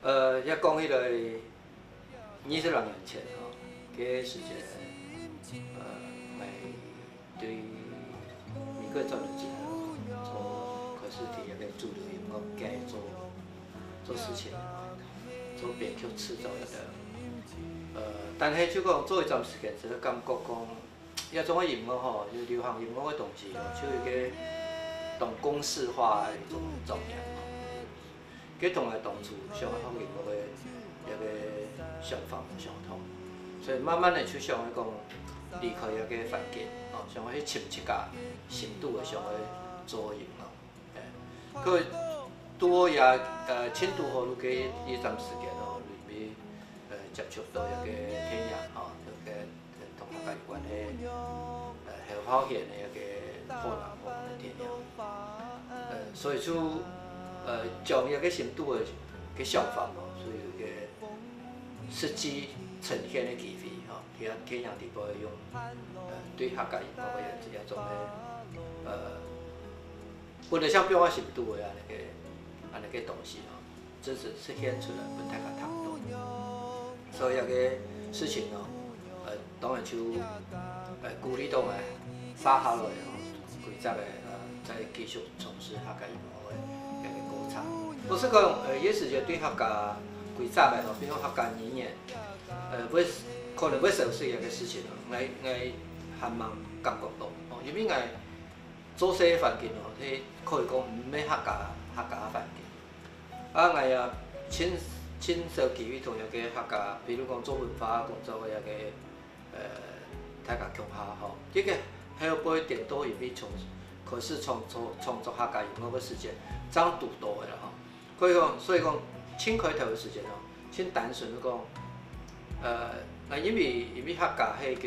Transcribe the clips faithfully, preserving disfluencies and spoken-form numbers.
呃，也講起來，二十六年前吼，該時節，呃，𠊎對美國轉來之後，就開始佇該个主流音樂界做，做事情，做編曲、製作个。呃，但係就講做一段時間之後，感覺講，這種个音樂吼，就流行音樂个東西吼，就有一個當公式化个一種狀態吼。 該同𠊎當初想愛學音樂个一個想法無相同，所以慢慢仔就想愛講離開這個環境，吼，想愛去尋自家心肚个想愛做个音樂。欸，過拄好也，呃，盡拄好，就該一段時間吼，入去，呃，接觸到這個電影吼，這個 同客家有關係，呃，侯孝賢个一個好男兒个電影。呃，所以就，呃，將這個心肚个，个想法吼，所以有一個實際呈現个機會吼，電，電影底背用，呃，對客家音樂个這種个，呃，本來想放在心肚个恁樣个，恁樣个東西吼。 真實實現出來分大家聽到。所以這個事情呢，呃，當然就，呃，鼓勵到𠊎接下來吼，幾隻个，呃，再繼續從事客家音樂个這個過程。老實講，呃，這時節對客家幾隻个吼，比如客家語言，呃，會，可能會消失个事情吼，𠊎，𠊎還吂感覺到，吼，因為𠊎做事个環境吼，係可以講毋係客家，客家个環境。 啊，𠊎也盡，盡少機會同這個客家，比如講做文化工作个這個，呃，大家共下吼，這個後背顛倒因為從，開始創作，創作客家音樂个時節，正堵到个啦吼。可以講，所以講，盡開頭个時節吼，盡單純講，呃，啊，因為，因為客家係個，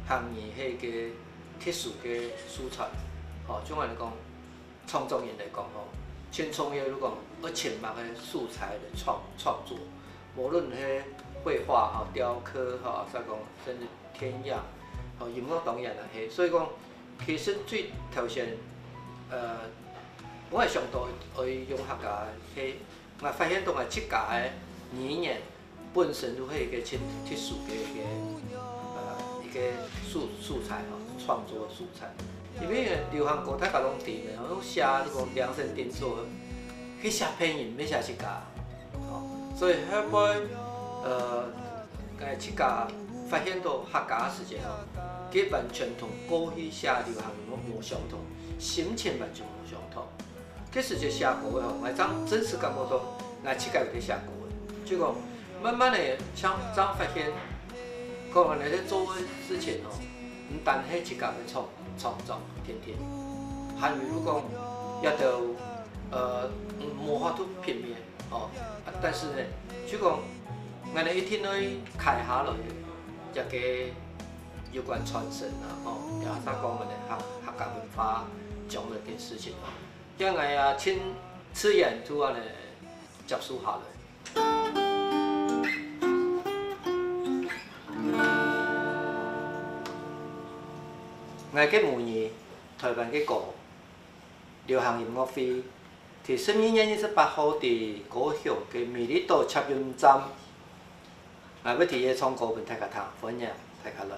客語係個特殊个素材，吼，就恁樣講， 創作人來講吼，盡重要就講愛尋麼个素材來創，創作，無論係繪畫吼、雕刻吼，再講甚至電影吼、音樂當然也係。所以講，其實最頭先，呃，𠊎會想到愛用客家，係𠊎發現到𠊎自家个語言 本身就係一個盡特殊个一個，呃，一個素，素材吼，創作个素材。因為流行歌大家攏知个，攏寫就講量身定做，去寫別人，毋係寫自家，吼。所以後尾，呃，𠊎自家發現到客家个時節吼，佢完全同過去寫流行音樂無相同，心情完全無相同。 該時節寫歌个吼，𠊎正真實感覺到𠊎自家有在寫歌个。就講慢慢仔，像正發現，講恁仔在做个事情吼，毋單係自家个創，創作，天天，還有就講，也都，呃，無法度避免吼。啊，但是呢，就講，𠊎等一定愛開下來，這個有關傳承啊，吼，也係講𠊎等客，客家文化將來个事情吼。 這𠊎也盡自然就恁仔接受下來。𠊎个母語，臺灣个歌，流行音樂會，第十二月二十八號在高雄个美麗島捷運站，𠊎會在該唱歌分大家聽，歡迎大家來。